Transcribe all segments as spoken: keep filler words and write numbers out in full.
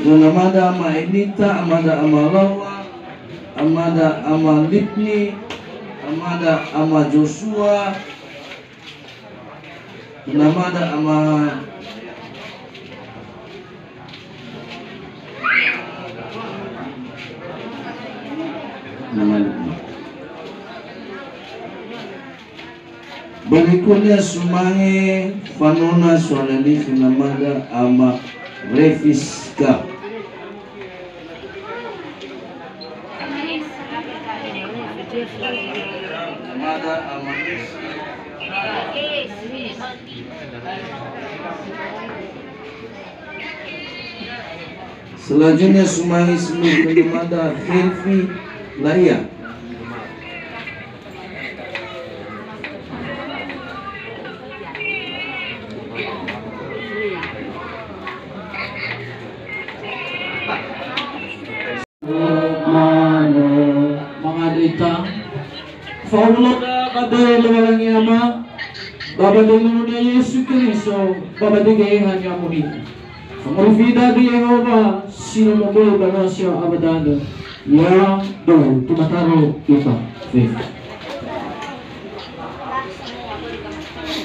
Namada ama Enita, amada ama Lawa, amada ama Lipni, amada ama Joshua, namada ama Berikutnya sumange fanona soalani namada ama Refiska. Namada ama Refiska. Selanjutnya sumange semua namada Helvi Laia. Mane, mangandrita. Fa'omuloda ba döi Lowalangi Ama, ba ba döi Nono-Nia Yesu Keriso, ba ba döi Geheha Ni'amoni'ö. Fangorifi döi Yehowa, si no moroi ba nasi abadanö. Ya, do, tumataro ita. Fif.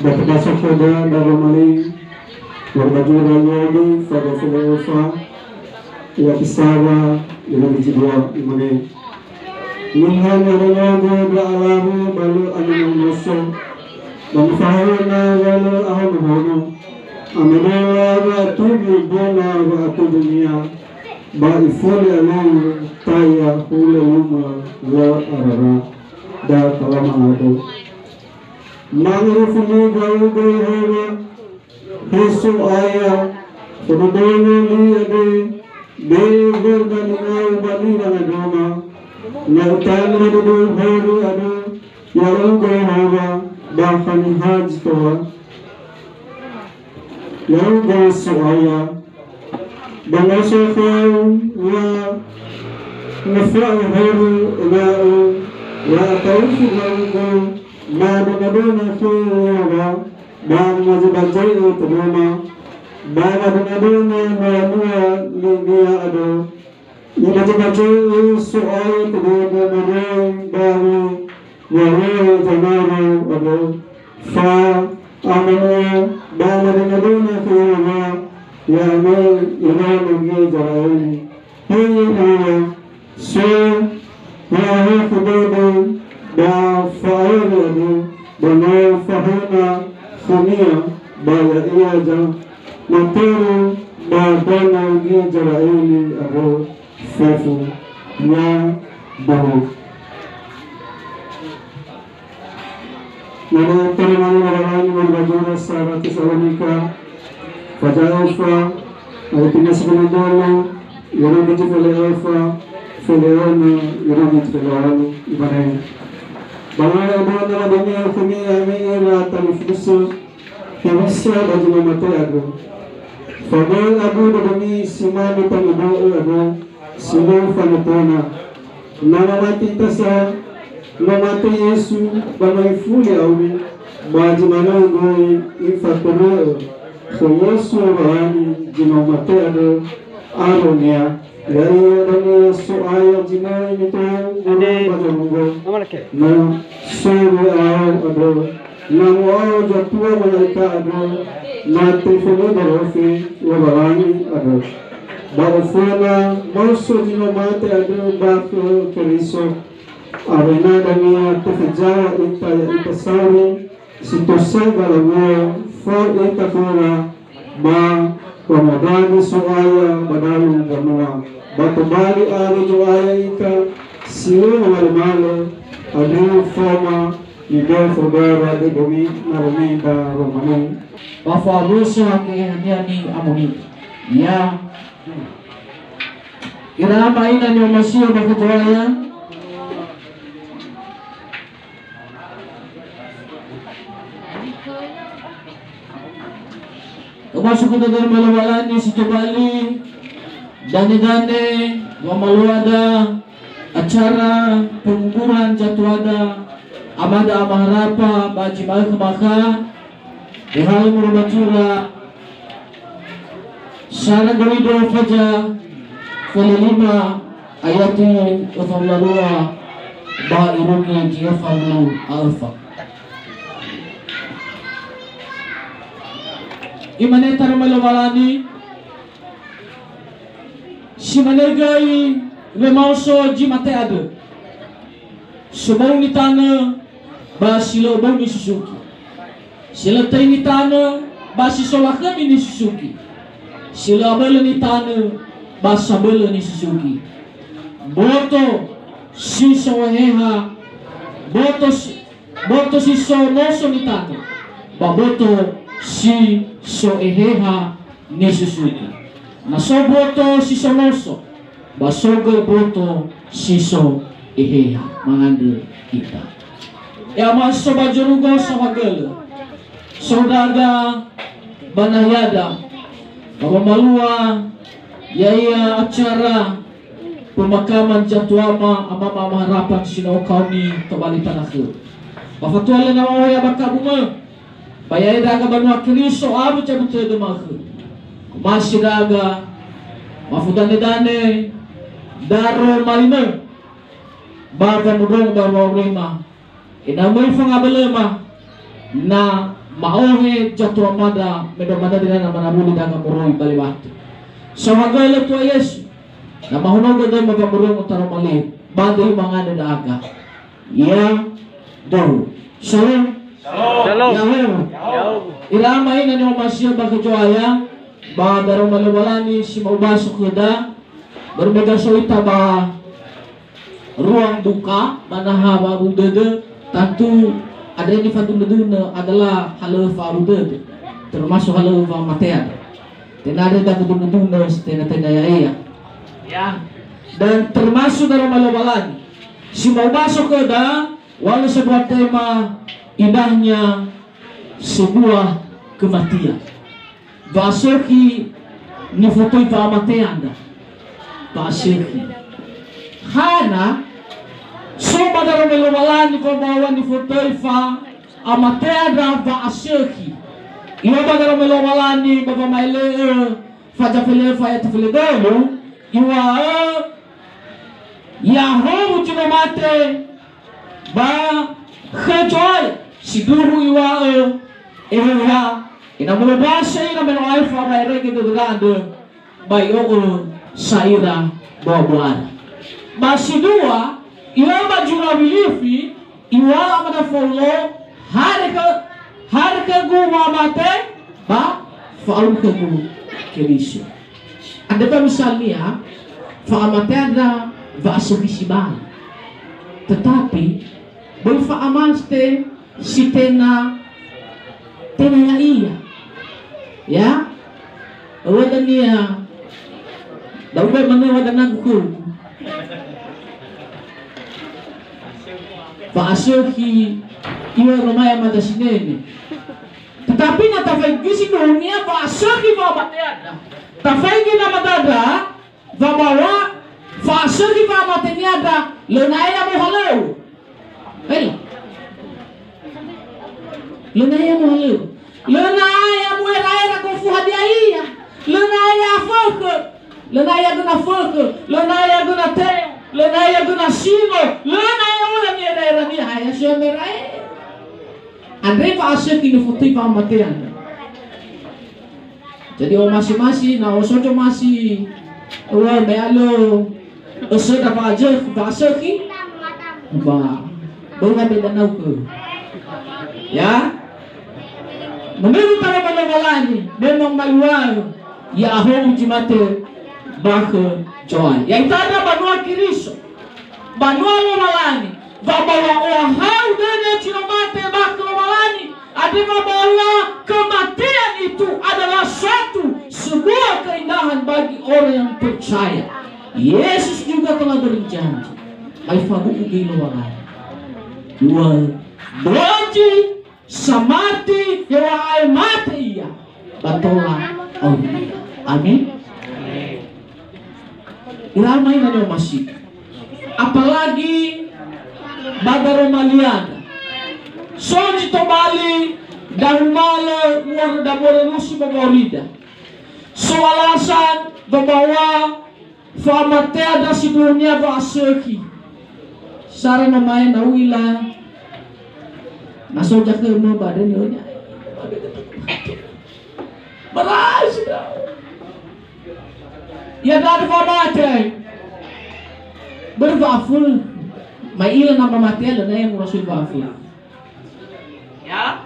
Ba tebasa khöda, ba wamaling, warga jura yodi, fada fada ofa, ya pisara, ya bijidua, imane. Niha ni'arenga dödra alawe ba lö amena unoso, ba nifahaö na wa lö ahonohono. Amena wa wa'atubu bona wa'atubunia, ba ifuli aleu taya hulö luma wa arara da kalama ado. Mangorofuni gau gau hewa, He So'aya, fododongo li andre, be werda ningau ba li wangadroma, na utanö dödöu horö andre, ya'ugö Yehowa, ba haniha zi tola. Ya'ugö So'aya, ba no so khöu wa ngafa'ö horö ena'ö, wa ata'ufu ndra'ugö, ba döna-döna khöu Yehowa, ba nibazebaze'ö tödöma, ba wadönadöna noa-noa linia andrö. Ibazebaze'ö So'aya tödöma moroi ba we-, wawöi zanaro andrö. Fa amania ba wadönadöna khöu Yehowa, ya'ami iraono Gizera'eli. He Yehowa, so wa'ahoku dödö ba fa'auri andrö, ba no fahöna khönia, ba ya'ia za-, matörö ba danö Gizera'eli andrö fefu. Ya, dödö. Ya'ia terima kasih Lowalangi, Lowalangi Sara Tesalonika, Faza Efa, ayat tiga sampai dua puluh, Yohanes Feleofa, Feleona, Yohanes Feleoani, Ibrahim. Bahwa Ibrahim adalah dunia, kami, kami, ira, tali fusu, Hewisa ba zi no mate andrö. Faböi andrö dödömi si mane tangibo'ö andrö, si no fanötöna. Na mamati ita sa, no mate Yesu, ba no ifuli auri, ba zi manö göi ifatörö'ö khö Yesu Lowalangi zi no mate andrö, aro-Nia. Ya'ia dania So'aya zi möi nitou moroi ba zorugo. Na so wö'ao andrö, na mo'ao zatua mala'ika andrö, na teföni dorofi Lowalangi andrö. Ba oföna maoso zi no mate andrö ba khö Keriso. Awena dania tefazaŵa ita ya'ita sauri, si tosai ba lawuo, fao ita khöra, ba wamodragi So'aya ba dalu mbanua. Ba tobali awö Zo'aya ita, si lö mamalö-malö, andrö faoma nibe'e fodara dödömi, na romida romani. Ba fa'abösö Geheha-Nia Ni'amoni'ö. Ya. Ira ama ina ni'omasi'ö ba khö Zo'aya. Termasuk khöda dödöma Lowalangi si tobali, dane-dane, wamaloada, acara penguburan zatuada, Amada Ama Harapa ba zi ma'ökhö makha, ehalö moroi ba zura, Sara Gorido Faja, fele lima, ayati öfa wulu a rua, ba irugi zi öfa wulu a öfa. Imane taroma Lowalangi, si mane göi wemaoso zi mate andrö. Sobou nitanö ba si lö bou nisusugi. Si lö töi nitanö ba si so lakhömi nisusugi. Si lö abölö nitanö ba sabölö nisusugi. Boto si so eheha, boto si, boto si so noso nitanö, ba boto si so eheha nisusugi. Na so boto si so noso, ba so göi boto si so eheha, mangandrö ita. Ya, ma so ba zorugo saohagölö. So ndra'aga ba nahiada, ba wamalua, ya'ia acara pemakaman zatuama Amama Ama Harapa si no okaoni tobali tanö khö. Ba fatua lö na wa'ohe ba kabumö. Ba ya'e ndra'aga banua Keriso awö zabu tödö ma'ökhö. Omasi ndra'aga, mafu danedane, daro malinö, ba wamondrongo ba wa'aurima. Ena'ö möi fangabölöma, na ma'ohe zatuamada mendrua manö denana manawuli ndra'aga moroi ba lewatö. Saohagölö tua Yesu, na mahonogö döma wamondrongo taroma li, ba döi mangandrö ndra'aga. Ya, dou. Shalom. Shalom. Ya'ahowu. Ya'ahowu. Ira ama ina ni'omasi'ö ba khö Zo'aya, ba daroma Lowalangi si ma'ubaso khöda, börö me gaso ita ba ruang duka, ba naha wa'abu dödö, tantu andre nifadunö-dunö adalah halöŵö fa'abu dödö, termasuk halöŵö wamatea. Tenga andre da fadunö-dunö setena-tena ya'ia. Ya. Dan termasuk daroma Lowalangi. Si ma'ubaso khöda, walau sebuah tema, indahnya sebuah kematian. Wa'asökhi nifotöi fa'amatea ndra. Wa'asökhi. Hana, so ba daroma Lowalangi fa'abua nifotöi fa'amatea ndra wa'asökhi. Iŵa'ö ba daroma Lowalangi ba wama'ele'ö Faza fele fa ayat fele dölu, iŵa'ö, ya'ahowu zi no mate ba khö Zo'aya, sindruhu iŵa'ö, eheha, ena'ö molombase ira me no aefa ba erege dödöra andrö, ba i'o'ö sa ira boa-boara. Ba si dua, iŵa'ö ba zura Wilifi, iŵa'ö amada Faulo, "Hare khö, hare khögu wamate, ba fa'auri khögu Keriso." Andrö fa misalnia, fa'amatea ndra wa'asökhi sibai. Tetapi, böi fa'amate si tena, tena ya'ia. Ya? Awö dania, da'uga manö wa danagu khögu. Fa'asökhi, iŵa'ö amada sinenge. Tetapi na tafaigi sindruhunia fa'asökhi fa'amatea ndra. Tafaigi na madadra, wa ba wa fa'asökhi fa'amatenia ndra, lö na'e ya mohalöŵö. Hei. Lö na'e ya mohalöŵö. Lö na'e ya mu'era'era gofu hadia ia. Lö na'e ya fökhö. Lö na'e ya göna fökhö. Lö na'e ya göna teu. Lö na'e ya göna singo. Lö na'e ola ni'era'erania, ha ya si ömera'e. Andre fa'asökhi nifotöi fa'amatea ndra. Jadi, omasi-masi, na osozo masi, ua me alö, ösöda fa'azö-, fa'asökhi, ba, böi na beda naukö. Ya? Menurut para Lowalangi, memang ma'uŵa'ö, ya'ahowu zi mate ba khö Zo'aya. Ya'ita ndra banua Keriso. Banua Lowalangi, wa ba wa'ohahau dödö zi no mate ba khö Lowalangi, andre wa ba wa kematian itu adalah suatu sebuah keindahan bagi orang yang percaya. Yesus juga telah berjanji, "Aefa bu'u göi Lowalangi. Dua dozi samati heŵa'ae mate ia, ba tola auri ia." Amin. Ira ama ina ni'omasi. Apalagi ba daroma liada. So zi tobali dahumalö muar-, damuarerusi ba morida. So alasan, ba bawa fa'amatea ndra sindruhunia wa'asökhi. Sara no mae na u'ila. Na so zakhömö ba döni onya. Berai sudah. Ya, tidak ada fa'amate. Berwaful. Mai ila na mamate lö na yang rasul waful. Ya.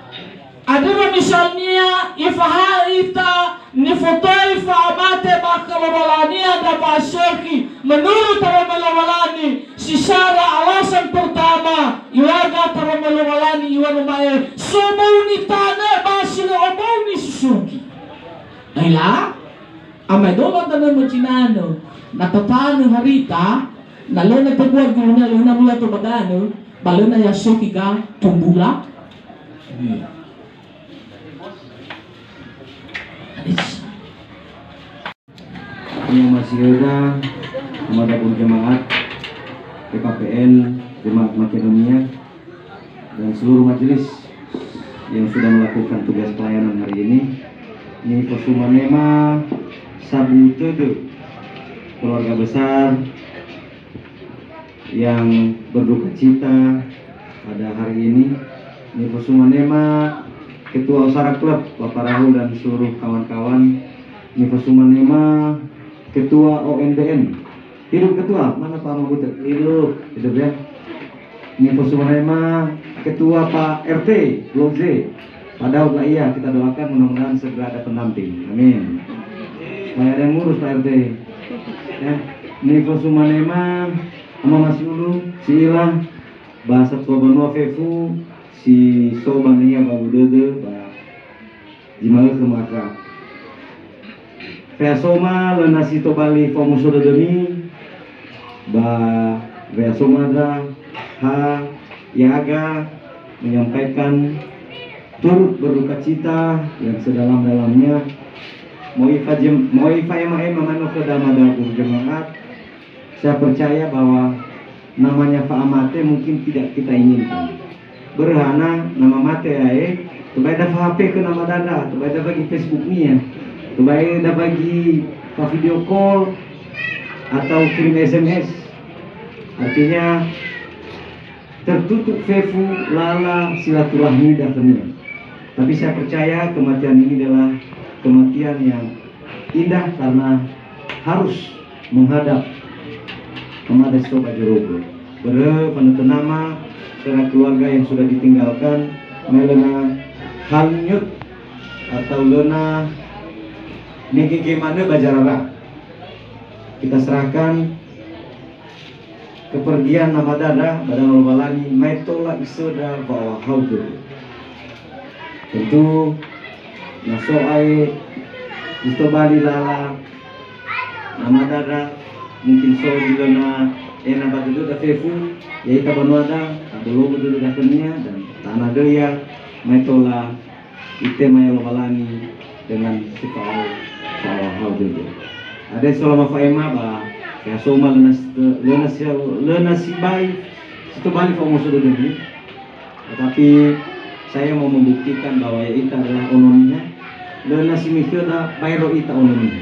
Ada misalnya, ifahaö ita, nifotöi fa'amate ba khö Lowalangi ndra wa'asökhi, menurut taroma Lowalangi, si sara alasan pertama, iŵa'ö taroma Lowalangi, iŵa'ö ma'e, sobouni tanö ba si lö obouni susugi. Aila, amaedola tanö möcinanö, na tatanö harita, na lö na tebua guna, lö na mula to badanö, ba lö na yasökhi ga tumbula. Hmm. Hadis. Yang masih ada, kepada jemaat P K P N, jemaat Makedonia, dan seluruh majelis yang sudah melakukan tugas pelayanan hari ini. Nifosumanema sabu tödö keluarga besar yang berduka cita pada hari ini. Nifosumanema Ketua Osara Klub, Bapak Rahul dan seluruh kawan-kawan. Nifosumanema Ketua O N B N. Hidup Ketua, mana Pak Mabute? Hidup. Hidup ya. Nifosumanema Ketua Pak R T, Blok Z. Pak Daud Laia, kita doakan mudah-mudahan segera ada pendamping. Amin. Supaya ada yang ngurus Pak R T. Ya. Nifosumanema Ama Masiulu, si ila, ba satua banua fefu, si so ba nia ba wudödö, ba zi ma'ökhö ma'akha. Feasoma lö na si tobali fa'omuso dödömi, ba weasoma ndra ha ya'aga menyampaikan turut berduka cita yang sedalam-dalamnya. Moi fajem-, moi fa'ema-ema manö khöda mada guru jemaat. Saya percaya bahwa namanya fa'amate mungkin tidak kita inginkan. Börö hana na mamate ae, tebai da fa-H P khö nama dandra, tebai da bagi Facebook-nia, tebai da bagi fa video call atau kirim S M S. Artinya, tertutup fefu lala silaturahmi dakhönia. Tapi saya percaya kematian ini adalah kematian yang indah karena harus menghadap Ama Dasto Bajorugo. Börö fanötönama khöra keluarga yang sudah ditinggalkan, me lö na hanyut atau lö na megege manö ba zarara. Kita serahkan kepergian nama dandra ba danga Lowalangi, maetola isöndra wa'ohahau dödö. Tentu, na so ae zi tobali lala nama dandra, mungkin so zi lö na ena ba dödöda fefu, ya'ita banuada, tabologö dödöda khönia, dan tanö döi ia maetola itema ia Lowalangi dengan si fa'ohahau dödö. Ada selama fa'ema ba, ya soma lö na si, lö na si, lö na sibai si tobali fa'omuso dödömi. Tetapi saya mau membuktikan bahwa ya'ita adalah ono niha. Lö na si mikhöda baero ita ono niha.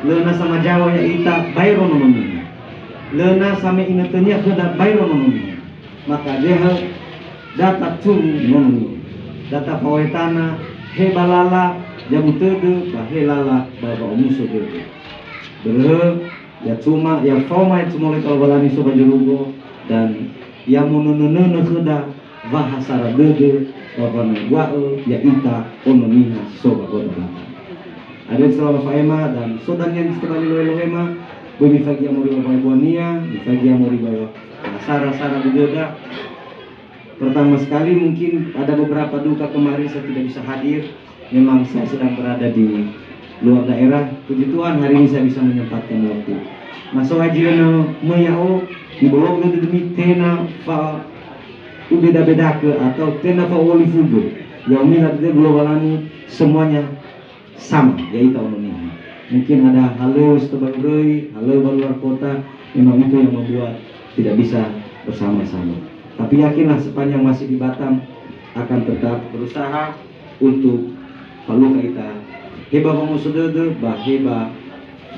Lö na samajawa ya'ita baero nono niha. Lö na same inötönia khöda baero nono niha. Maka dehö da taturu nono niha. Da tafa'ohe tanö he ba lala zabu tödö ba he lala ba wa'omuso dödö. Börö, ya cuma, ya faoma ya cumole Lowalangi so ba zorugo, dan ya monönö-nönö khöda wa ha sara dödö ba wanögua'ö ya'ita ono niha si so ba goda bata. Ada selama fa'ema dan so dania si tobali lohe-lohema, böi mifagia moroi ba wa'ebuania, mifagia moroi ba sara-sara dödöda. Pertama sekali, mungkin ada beberapa duka kemarin saya tidak bisa hadir. Memang saya sedang berada di luar daerah. Puji Tuhan, hari ini saya bisa menyempatkan waktu. Na so ae zi lö na möi ya'o, ibologö dödömi tenga fa ubeda-bedakö atau tenga fa'u'olifugö. Ya'omi na dödö Lowalangi semuanya sama, ya'ita ono niha. Mungkin ada halöŵö si tobali röi, halöŵö ba luar kota, memang itu yang membuat tidak bisa bersama-sama. Tapi yakinlah, sepanjang masih di Batam, akan tetap berusaha untuk falukha ita, he ba wamaoso dödö, ba he ba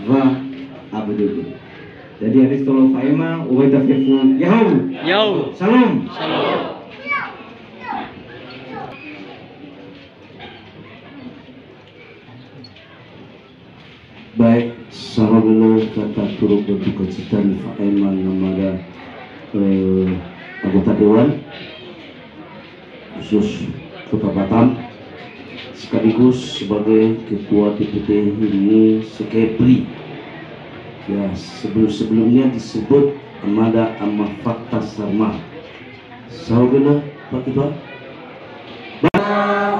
wa'abu dödö. Jadi, hari solo fa'ema, ubai ta fefu, Ya'ahowu. Ya'ahowu. Shalom. Shalom. Baik, saroge no kata turut berduka cita nifa'ema namada, eh, anggota dewan khusus Kota Batam, sekaligus sebagai Ketua D P D ini Sekepri. Ya, sebelum-sebelumnya disebut Amada Ama Fakta Sarma. Saohagölö, Pak Ketua. Ba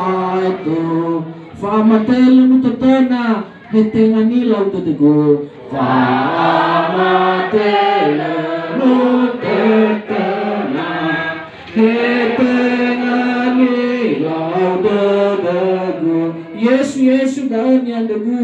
aetu, fa'amatele mutötöna, he tenga nilau dödögu. Fa'amatele mutötöna, he tenga nilau dödögu. Yesu, Yesu, da'ö ni'andrögu.